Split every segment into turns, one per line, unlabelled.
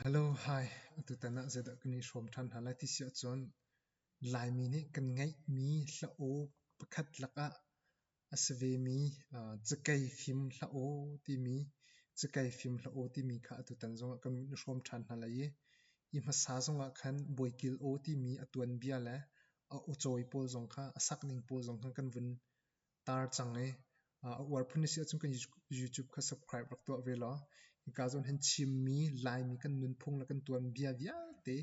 Hello, hi. Atutan ah zeidah kan i hrawm ṭhan hna lai ti si ahcun Laimi nih kan ngeihmi hla aw pakhat lakah a si vemi cakei fim hla aw timi cakei fim hla aw timi kha atutan zongah kan i hrawm ṭhan hna lai i hi hmasa zongah khan Bawikil aw timi a tuanbia le a awcawi pawl zong kha a sakning pawl zong kha kan vun tar cang i a uar phun na si ahcun kan YouTube kha subscribe rak tuah ve law hika zawn hin chimmi Laimi kan nunphung le kan tuanbia vialte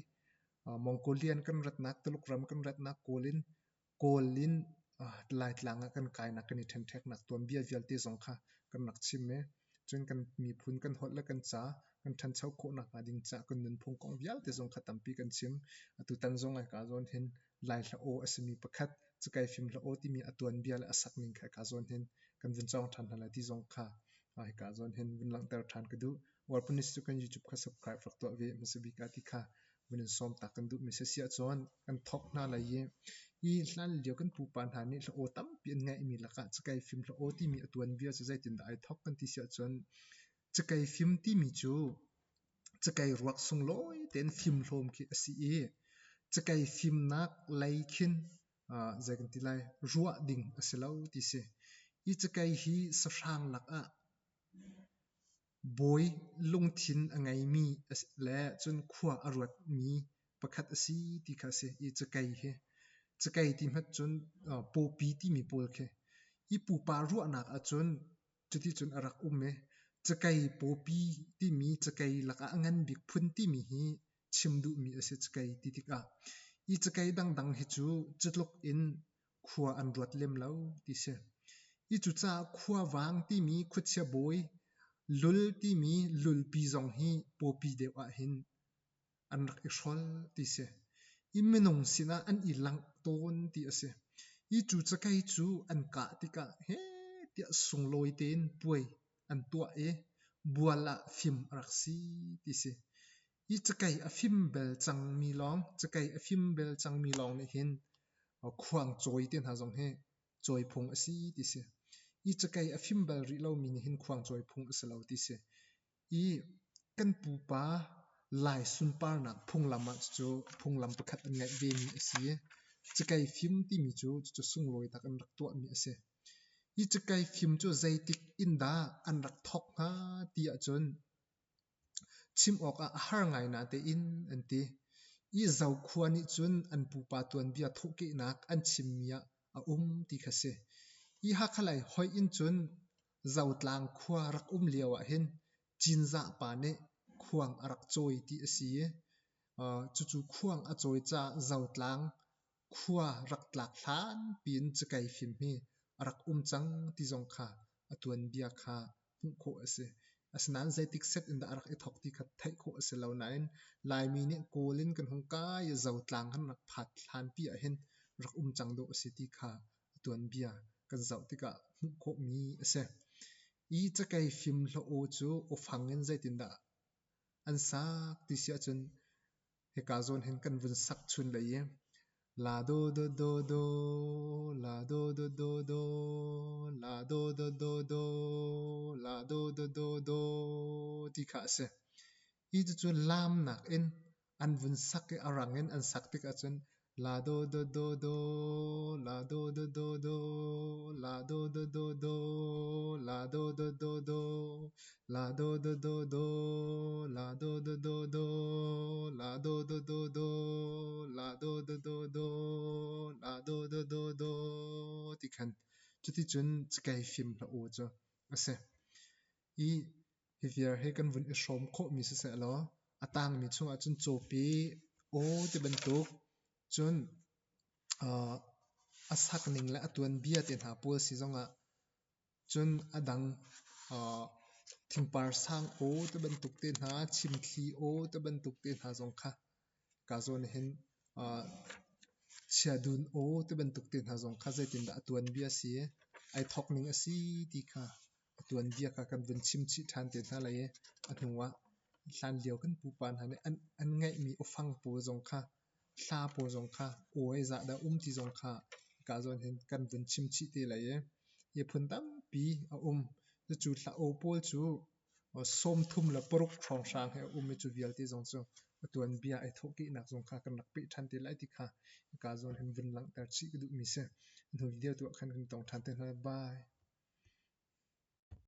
Mongolian kan ratnak Tuluk ram kan ratnak Kawl in Kawl in Laitlang ah kan kainak kan i ṭhenṭheknak tuanbia vialte zong kha kan rak chim i cun kan miphun kan holh le kan ca kan ṭhancho khawh nakhnga ding caah kan nunphung kong vialte zong kha tampi kan chim. Atutan zong hika zawn hin Lai hla aw a simi pakhat Cakai fim hla aw timi a tuanbia le a sakning kha hika zawn hin kan vun cawng ṭhan hna lai ti zong kha hika zawn hin vun langhter ṭhan ka duh. Warpunis cu kan YouTube kha subscribe rak tuah ve hmasa bik ah ti kha vun in sawm ta kan duhmi si ahcun kan thawk hna lai i hi hlan lio kan pupa hna nih hla aw tampi an ngeihmi lakah cakei fim hla aw timi a tuanbia cu zeitindah ai thawk kan ti si ahcun cakei fim timi cu cakei ruak sunglawi tein fimhlawm khi a si i cakei fimnak lei khin zei kan ti lai ruah ding a si lo ti si. Hi cakei hi sahrang lakah Bawi lungthin a ngeimi le cun khua a ruatmi pakhat a si ti kha a si i cakei hi. Cakei ti hmanh cun pawpi timi pawl khi. Hi pupa ruahnak ahcun cuticun a rak um i cakei pawpi timi cakei lakah a ngan bik phun timi hi chim duhmi a si cakei ti tikah. Hi cakei dangdang hi cu cutluk in khua an ruat lem lo ti si. Hi cucaah khuavang timi khuachia bawi, lul timi lulpi zong hi pawpi deuh ahhin an rak i hrol ti si. Hi minung sinah an i langh tawn ti a si. Hi cu cakei cu an kah tikah heh tiah sunglawi tein puai an tuah i bual ah fim a rak si ti si. Hi cakei a fim bel cangmi lawng, cakei a fim bel cangmi lawng nih hin khuangcawi te hna zong hi cawi phung a si ti si. Hi cakei a fim bal rih lomi nih hin khuangcawi phung a si lo ti si. I kan pupa Lai sunparnak phunglam ah cucu phunglam pakhat an ngeih vemi a si. Cakei fim timi cu cucu sunglawi tak an rak tuahmi a si. Hi cakei fim cu zeitik in dah an rak thawk hnga ti ahcun Chim awkah a har ngai natein an ti. I Zokhua nih cun an pupa tuanbia thawhkehnak an chimmi ah a um ti kha si. Hi Hakha lei hoih in cun Zotlang khua rak um lio ahhin Cinzah pa nih khuang a rak cawi ti a si i cucu khuang a cawi caah Zotlang khua rak tlak hlan piin cakei fim hi a rak um cang ti zong kha a tuanbia kha hmuh khawh a si. Asinain zeitik set in dah a rak i thawk ti kha theih khawh a si lo nain Laimi nih Kawl in kan hung kai i Zotlang kan rak phat hlanpi ahhin rak um cang dawh a si ti kha a tuanbia kan zoh tikah hmuh khawhmi a si. Hi cakei fim hla aw cu awfang in zeitindah an sak ti si ahcun Hika zawn hin kan vun sak chun lai i la do do do do la do do do do la do do do do la do do do do ti kha a si. Hi cucu laamnak in an vun sak i a rang in an sak tik ahcun La do do do do, la do do do do, la do do do do, la do do do do, la do do do do, la do do do do, la do do do do, la do do do do, la do do do do ti khan cuticun cakei fim hlah u cu a si. I Hi viar hi kan vun i hrawm khawhmi siseh law a tangmi chungah cun cawpi, aw ti bantuk cun a sakning le a tuanbia te hna pawl si zongah cun a dang thingpar sang aw ti bantuk te hna, chimthli aw ti bantuk te hna zong kha ka zawn hin chiadun aw ti bantuk te hna zong kha zeitindah a tuanbia si, ai thawkning a si ti kha A tuanbia kha kan vun chim chih ṭhan te hna lai i a hnuah hlanlio kan pupa hna nih an ngeihmi awfang pawl zong kha, hla pawl zong kha, aw hi zah dah um ti zong kha hika zawn hin kan vun chim chih te lai i hi phun tampi a um. Cucu hla aw pawl cu 36 hrawnghrang he a um i cu vialte zong cu a tuanbia ai thawhkehnak zong kha kan rak peh ṭhan te lai ti kha hika zawn hin vun langhter chih ka duhmi si. Hnu video tu ah khan kan tong ṭhan te hna. Bye.